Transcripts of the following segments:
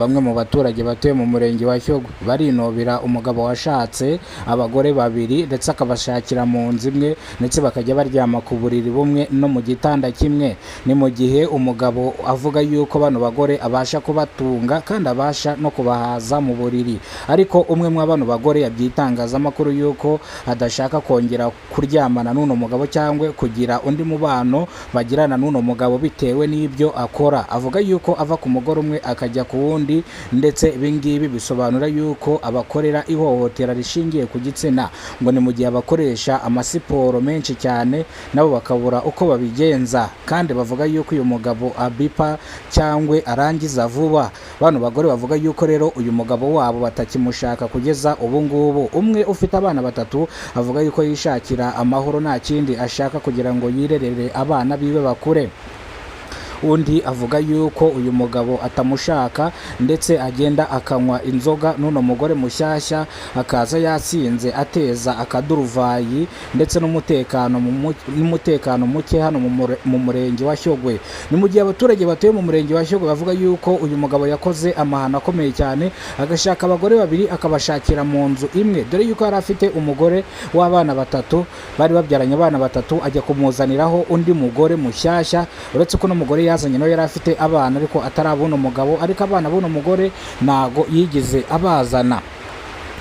Bamwe mu baturage batuye mu murenge wa Shyogwe barinubira umugabo washatse abagore babiri ndetse akabashakira mu nzu imwe, ndetse bakajya baryama ku buriri bumwe no mu gitanda kimwe. Ni mu gihe umugabo avuga yuko bano bagore abasha kubatunga kandi abasha no kubahaza mu buriri, ariko umwe muri bano bagore yabwiye itangazamakuru yuko adashaka kongera kuryamana n'uno mugabo cyangwa kugira undi mubano bagirana n'uno mugabo bitewe n'ibyo akora. Avuga yuko ava ku mugore umwe akajya ku wundi, ndetse ibi ngibi bisobanura yuko abakorera ihohotera rishingiye ku gitsina. Ngo ni mu gihe abakoresha amasiporo menshi cyane nabo bakabura uko babigenza, kandi bavuga yuko uyu mugabo abipa cyangwa arangiza vuba. Bano bagore bavuga yuko rero uyu mugabo wabo batakimushaka kugeza ubu ngubu. Umwe ufite abana batatu avuga yuko yishakira amahoro, nta kindi ashaka kugira ngo yirerere abana biwe bakure. Undi avuga yuko uyu mugabo atamushaka, ndetse agenda akanywa inzoga n'uno mugore mushyashya, akaza yasinze ateza akaduruvayi ndetse n'umutekano muke hano mu murenge wa Shyogwe. Ni mu gihe abaturage batuye mu murenge wa Shyogwe bavuga yuko uyu mugabo yakoze amahano akomeye cyane, agashaka abagore babiri akabashakira mu nzu imwe, dore yuko yari afite umugore w'abana batatu, bari babyaranye abana batatu, ajya kumuzaniraho undi mugore mushyashya. Uretse ko n'umugore yazanye nawe yari afite abana ariko atarabona umugabo, ariko abana b'uno mugore ntago yigeze abazana.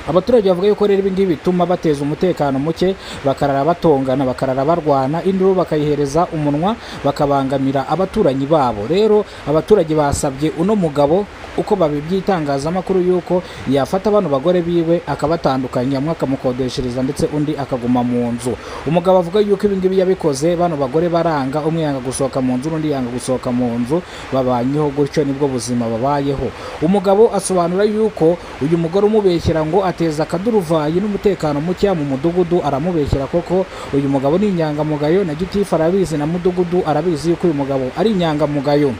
Abaturage bavuga yuko rero ibi ngibi bituma bateza umutekano muke, bakarara batongana, bakarara barwana, induru bakayihereza umunwa, bakabangamira abaturanyi babo. Rero abaturage basabye uno mugabo, uko babibyitangazamakuru, yuko yafata bano bagore biwe akabatandukanya, umwe akamukodeshereza ndetse undi akaguma mu nzu. Umugabo avuga yuko ibi ngibi yabikoze, bano bagore baranga, umwe yanga gusohoka mu nzu, undi yanga gusohoka mu nzu, babanyeho gutyo, nibwo buzima babayeho. Umugabo asobanura yuko uyu mugore umubeshyera ngo ateza akaduruvayi n'umutekano muke mu mudugudu aramubeshyera, koko uyu mugabo ni inyangamugayo, na gitifu arabizi, na mudugudu arabizi yuko uyu mugabo ari inyangamugayo.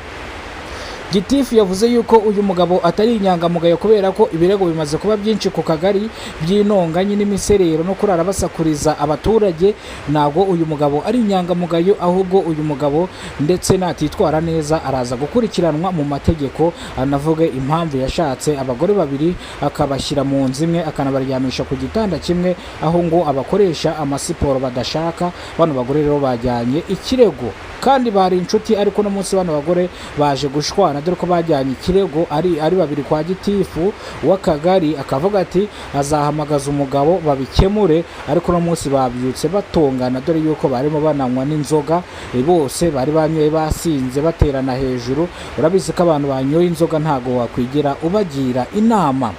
Gitifu yavuze yuko uyu mugabo atari inyangamugayo, kubera ko ibirego bimaze kuba byinshi ku kagari by'intonganya n'imiserero no kurara basakuriza abaturage. Ntabwo uyu mugabo ari inyangamugayo, ahubwo uyu mugabo ndetse natitwara neza araza gukurikiranwa mu mategeko, anavuge impamvu yashatse abagore babiri akabashyira mu nzu imwe, akanabaryamisha ku gitanda kimwe, aho ngo abakoresha amasiporo badashaka. Bano bagore rero bajyanye ikirego kandi bari inshuti, ariko uno munsi bano bagore baje gushwana, dore ko bajyanye ikirego ari babiri kwa gitifu w'akagari, akavuga ati azahamagaza umugabo babikemure. Ariko uno munsi babyutse batongana, dore yuko barimo bananywa n'inzoga, bose bari banyoye basinze, baterana hejuru. Urabizi ko abantu banyoye inzoga ntago wakwigira ubagira inama.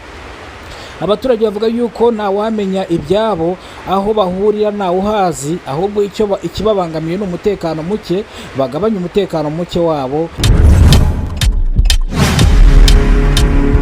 Abaturage bavuga yuko ntawamenya ibyabo, aho bahurira ntawuhazi, ahubwo icyo ikibabangamiye ni umutekano muke, bagabanya umutekano muke wabo.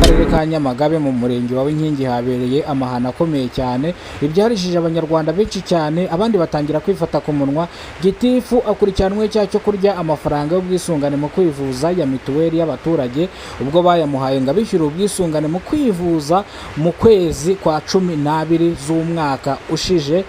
Karere ka Nyamagabe, mu murenge wa Winkingi, habereye amahano akomeye cyane ibyarishije Abanyarwanda benshi cyane, abandi batangira kwifata ku munwa. Gitifu akurikiranwe icyaha cyo kurya amafaranga y'ubwisungane mu kwivuza ya mituweli y'abaturage, ubwo bayamuhaye ngo abishyure ubwisungane mu kwivuza mu kwezi kwa 12 z'umwaka ushije,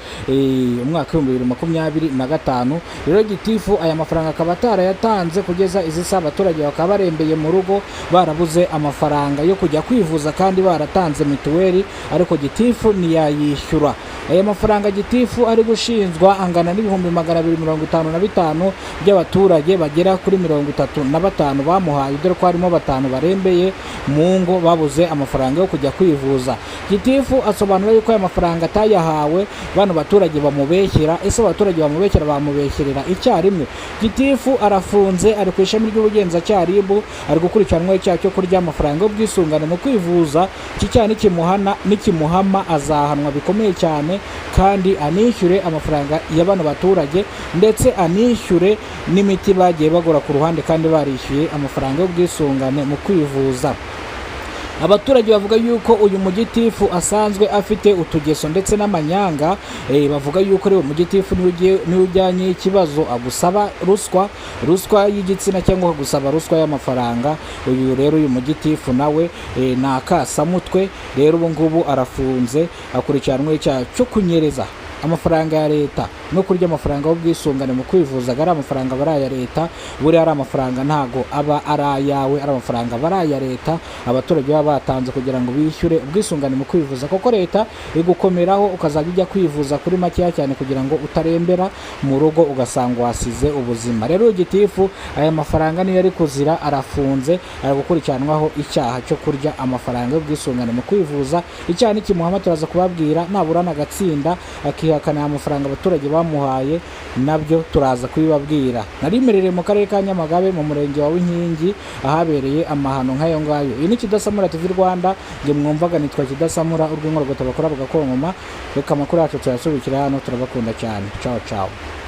umwaka w'2025. Rero gitifu aya mafaranga akaba atarayatanze kugeza izi saha, abaturage bakaba barembeye mu rugo, barabuze amafaranga yo kujya kwivuza kandi baratanze mituweli, ariko gitifu ntiyayishyura. Aya mafaranga gitifu ari gushinjwa angana n'255,000 by'abaturage bagera kuri 35 bamuhaye, dore ko harimo batanu barembeye mu ngo babuze amafaranga yo kujya kwivuza. Gitifu asobanura yuko aya mafaranga atayahawe, bano baturage bamubeshyera. Ese abaturage bamubeshyera bamubeshyerera icyarimwe? Gitifu arafunze, ari ku ishami ry'ubugenzacyaha RIB, ari gukurikiranwaho icyaha cyo kurya amafaranga y'ubwisungane mu kwivuza. Iki cyaha nikimuhana, nikimuhama, azahanwa bikomeye cyane, kandi anishyure amafaranga ya bano baturage, ndetse anishyure n'imiti bagiye bagura ku ruhande kandi barishyuye amafaranga y'ubwisungane mu kwivuza. Abaturage bavuga yuko uyu mugitifu asanzwe afite utugeso ndetse n'amanyanga. Bavuga yuko rero mugitifu niwe ujyanye ikibazo agusaba ruswa, ruswa y'igitsina cyangwa akagusaba ruswa y'amafaranga. Uyu rero, uyu mugitifu nawe ni akasamutwe. Rero ubu ngubu arafunze, akurikiranweho icyaha cyo kunyereza amafaranga ya leta. no kurya amafaranga y'ubwisungane mu kwivuza. Ari amafaranga aba ari aya leta. Buriya ari amafaranga ntago aba ari ayawe, ari amafaranga aba ari aya leta, abaturage baba batanze kugira ngo bishyure ubwisungane mu kwivuza, kuko leta igukomeraho ukazajya ujya kwivuza kuri makeya cyane kugira ngo utarembera mu rugo ugasanga wasize ubuzima. Rero uyu gitifu aya mafaranga niyo ari kuzira, arafunze, ari gukurikiranwaho icyaha cyo kurya amafaranga y'ubwisungane mu kwivuza. Icyaha nikimuhama turaza kubabwira. Naburana agatsinda, akihakana aya mafaranga abaturage bamuhaye, nabyo turaza kubibabwira. Narimerereye mu karere ka Nyamagabe, mu murenge wa Winkingi, ahabereye amahano nk'ayo ngayo. Iyi ni Kidasamura TV Rwanda. Nge mwumvaga nitwa Kidasamura, urw'inkorogoto bakora bagakonkoma. Reka amakuru yacu tuyasubikira hano. Turabakunda cyane. Ciao ciao.